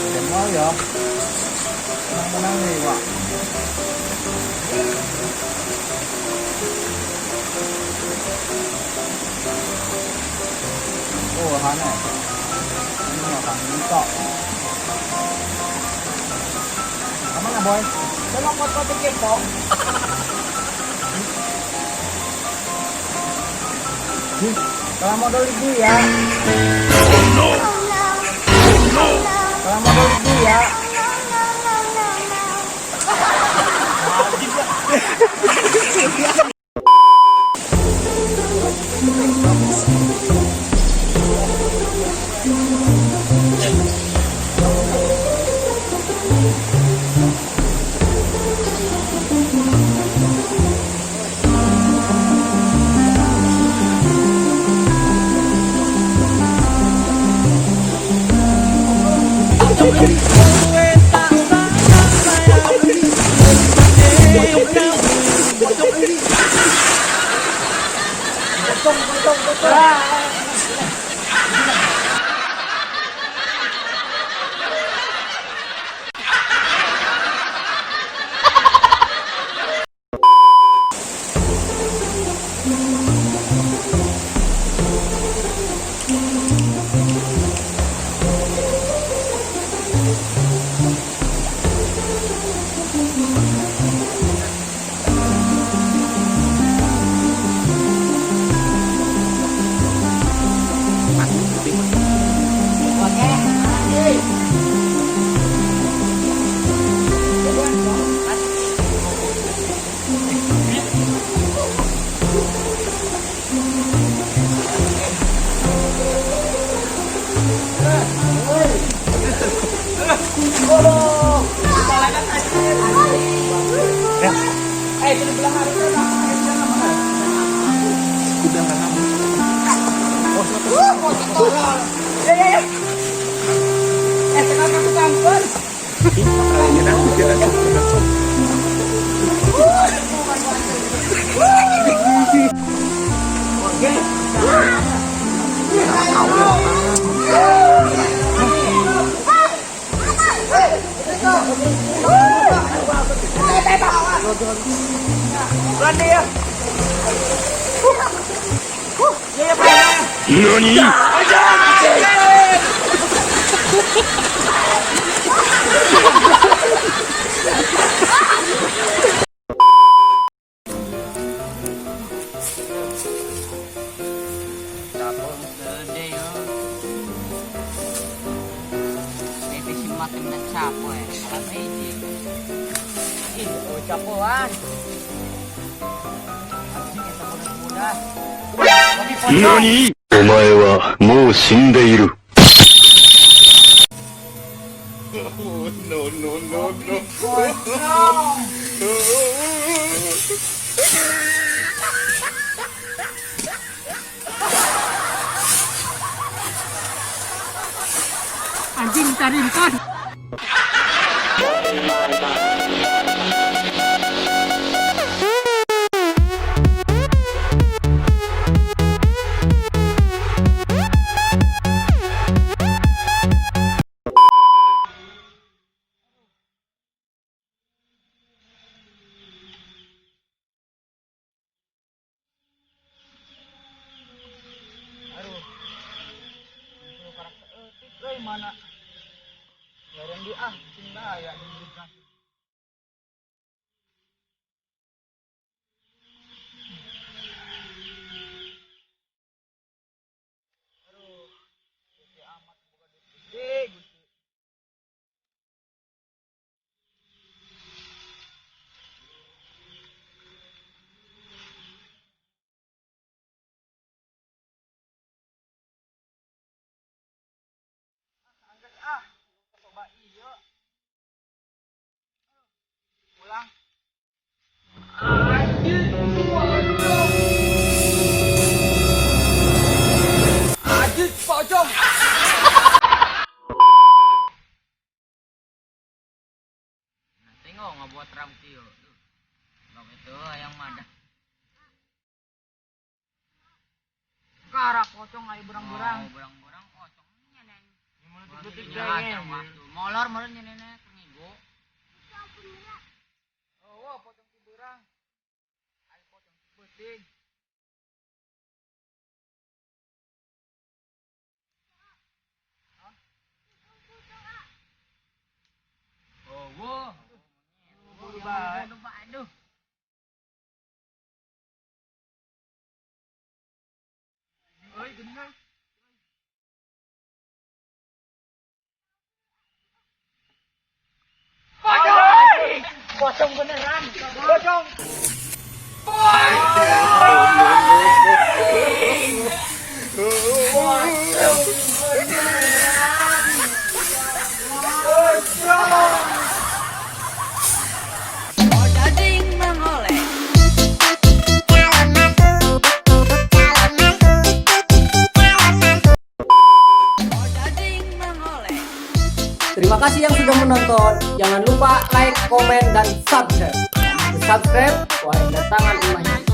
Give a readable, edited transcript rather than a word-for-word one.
Dan mau ya. Menang-menang nih, Pak. Oh, hane. Ini akan minta. Aman na, boy? Tolong ko tikip po. Kalau modal ibu ya. Oh no. Oh no. Kalau modal ibu ya. NANI?何？お前はもう死んでいる。No, no, no, no. Anjing tarimkan. Mana? Gareng di ah, sing bahaya. Aduh, gede amat boga duit gede Gusti. Ah, coba iya. Pulang. Anjing, pocong. Nah, tengok nggak buat ram tio. Bang itu yang mana? Karak pocong ayo berang-berang. Oh, berang-berang pocongnya neng. Detik Molor meureun nyeunena keur ngigo. Oh, pocong ti beurang. Ari pocong ti peuting. Oh, wah. Buru bae. Aduh. Euy, geuning. Pocong! Pocong beneran. Pocong. Odading Mang Oleh. Odading Mang Oleh. Terima kasih yang sudah menonton. Jangan lupa like, komen, dan subscribe. Subscribe, wahai datangan imahnya.